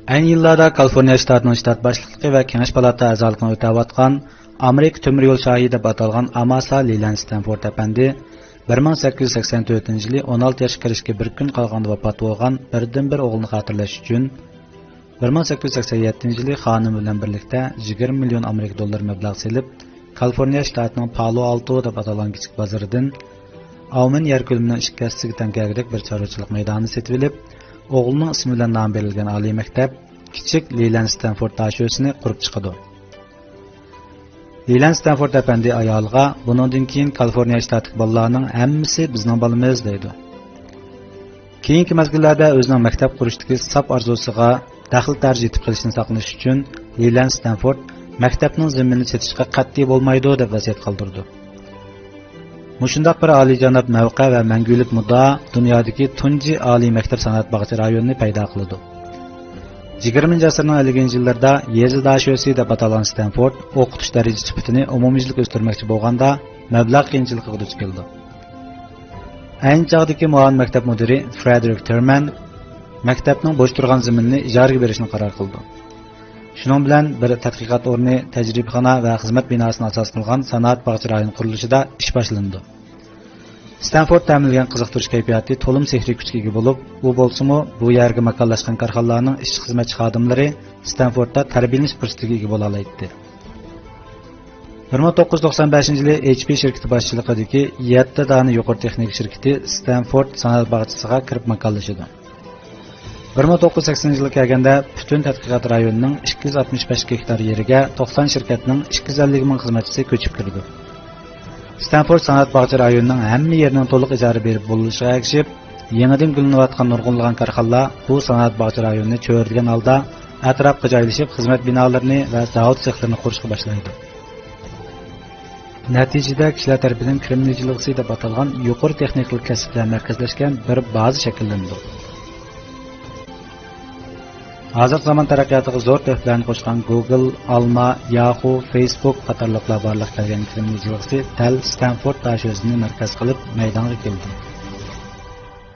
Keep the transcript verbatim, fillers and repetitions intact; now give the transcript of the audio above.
ئەينى يىللاردا كالىفورنىيە شتاتىنىڭ شتات باشلىقلىقى ۋە كېڭەش پالاتا ئەزالىقىنى ئۆتەۋاتقان ئامېرىكا تۆمۈر يول شاھى دەپ ئاتالغان ئاماسا لىلەند ستەنفورد ئەپەندى بىر مىڭ سەككىز يۈز سەكسەن تۆتىنچى يىلى ئون ئالتە ياشقا كىرىشكە بىر كۈن قالغاندا ۋاپات بولغان بىردىنبىر ئوغلىنى خاتىرىلەش ئۈچۈن، بىر مىڭ سەككىز يۈز سەكسەن يەتتىنچى يىلى خانىمى بىلەن بىرلىكتە يىگىرمە مىليون ئامېرىكا دوللىرى مەبلەغ سېلىپ، كالىفورنىيە شتاتىنىڭ پالو ئالتو دەپ ئاتالغان كىچىك بازىرىدىن ئاۋمېن يەر كۆلىمىنىڭ ئىككى ھەسسىسىگە تەڭ كەلگۈدەك بىر چارۋىچىلىق مەيدانىنى سېتىۋېلىپ، ئوغلىنىڭ ئىسمى بىلەن نام بېرىلگەن ئالىي مەكتەپ، كىچىك لىلەند ستەنفورد داشۆسىنى قۇرۇپ چىقىدۇ. لىلەند ستەنفورد ئەپەندى ئايالىغا، بۇنىڭدىن كېيىن كالىفورنىيە شتاتىدىكى بالىلارنىڭ ھەممىسى بىزنىڭ بالىمىز، دەيدۇ. كېيىنكى مەزگىللەردە ئۆزىنىڭ مەكتەپ قۇرۇشتىكى ساپ ئارزۇسىغا دەخلى-تەرۇز يېتىپ قېلىشىدىن ساقلىنىش ئۈچۈن، لىلەند ستەنفورد مەكتەپنىڭ زېمىنىنى سېتىشقا قەتئىي بولمايدۇ، دەپ ۋەسىيەت قالدۇرىدۇ. مۇشۇنداق بىر ئالىيجاناب مەۋقە ۋە مەڭگۈلۈك مۇددىئا دۇنيادىكى تۇنجى ئالىي مەكتەپ سانائەت باغچە رايونىنى پەيدا قىلىدۇ. يىگىرمىنچى ئەسىرنىڭ ئەللىكىنچى يىللىرىدا يېزا داشۆسى دەپ ئاتالغان ستەنفورد ئوقۇتۇش دەرىجە سۈپىتىنى ئومۇميۈزلۈك ئۆستۈرمەكچى بولغاندا، مەبلەغ قىيىنچىلىقىغا دۇچ كېلىدۇ. ئەينى چاغدىكى مۇئاۋىن مەكتەپ مۇدىرى فرېدېرىك تېرمان مەكتەپنىڭ بوش تۇرغان زېمىنىنى ئىجارىگە بېرىشنى قارار قىلىدۇ. شۇنىڭ بىلەن بىر تەتقىقات ئورنى، تەجرىبىخانا ۋە خىزمەت بىناسىنى ئاساس قىلغان سانائەت باغچە رايونى قۇرۇلۇشىدا ئىش باشلىنىدۇ. ستەنفورد تەمىنلىگەن قىزىقتۇرۇش كەيپىياتى تولىمۇ سېھرىي كۈچكە ئىگە بولۇپ، ئۇ بولسىمۇ بۇ يەرگە ماكانلاشقان كارخانىلارنىڭ ئىشچى-خىزمەتچى خادىملىرى ستەنفوردتا تەربىيەلىنىش پۇرسىتىگە ئىگە بولالايتتى. بىر مىڭ توققۇز يۈز توقسان بەشىنچى يىلى ئېچ پى شىركىتى باشچىلىقىدىكى يەتتە دانە يۇقىرى تېخنىكا شىركىتى ستەنفورد سانائەت باغچىسىغا كىرىپ ماكانلىشىدۇ. بىر مىڭ توققۇز يۈز سەكسىنىنچى يىلغا كەلگەندە، پۈتۈن تەتقىقات رايونىنىڭ ئىككى يۈز ئاتمىش بەش گېكتار يېرىگە توقسان شىركەتنىڭ ئىككى يۈز ئەللىك مىڭ خىزمەتچىسى كۆچۈپ كىرىدۇ. ستەنفورد سانائەت باغچە رايونىنىڭ ھەممە يېرىنىڭ تولۇق ئىجارە بېرىپ بولۇشىغا ئەگىشىپ، يېڭىدىن گۈللىنىۋاتقان نۇرغۇنلىغان كارخانىلار بۇ سانائەت باغچە رايونىنى چۆرىدىگەن ھالدا ئەتراپقا جايلىشىپ، خىزمەت بىنالىرىنى ۋە زاۋۇت سېخلىرىنى قۇرۇشقا باشلايدۇ. نەتىجىدە، كىشىلەر تەرىپىدىن كىرىم جىلغىسى دەپ ئاتالغان يۇقىرى تېخنىكىلىق كەسىپلەر مەركەزلەشكەن بىر بازا شەكىللىنىدۇ. ھازىرقى زامان تەرەققىياتىغا زور تۆھپىلەرنى قوشقان گوگل، ئالما، ياخۇ، فېيسبۇك قاتارلىقلار بارلىققا كەلگەن كىرىم جىلغىسى دەل ستەنفورد داشۆسىنى مەركەز قىلىپ مەيدانغا كەلدى.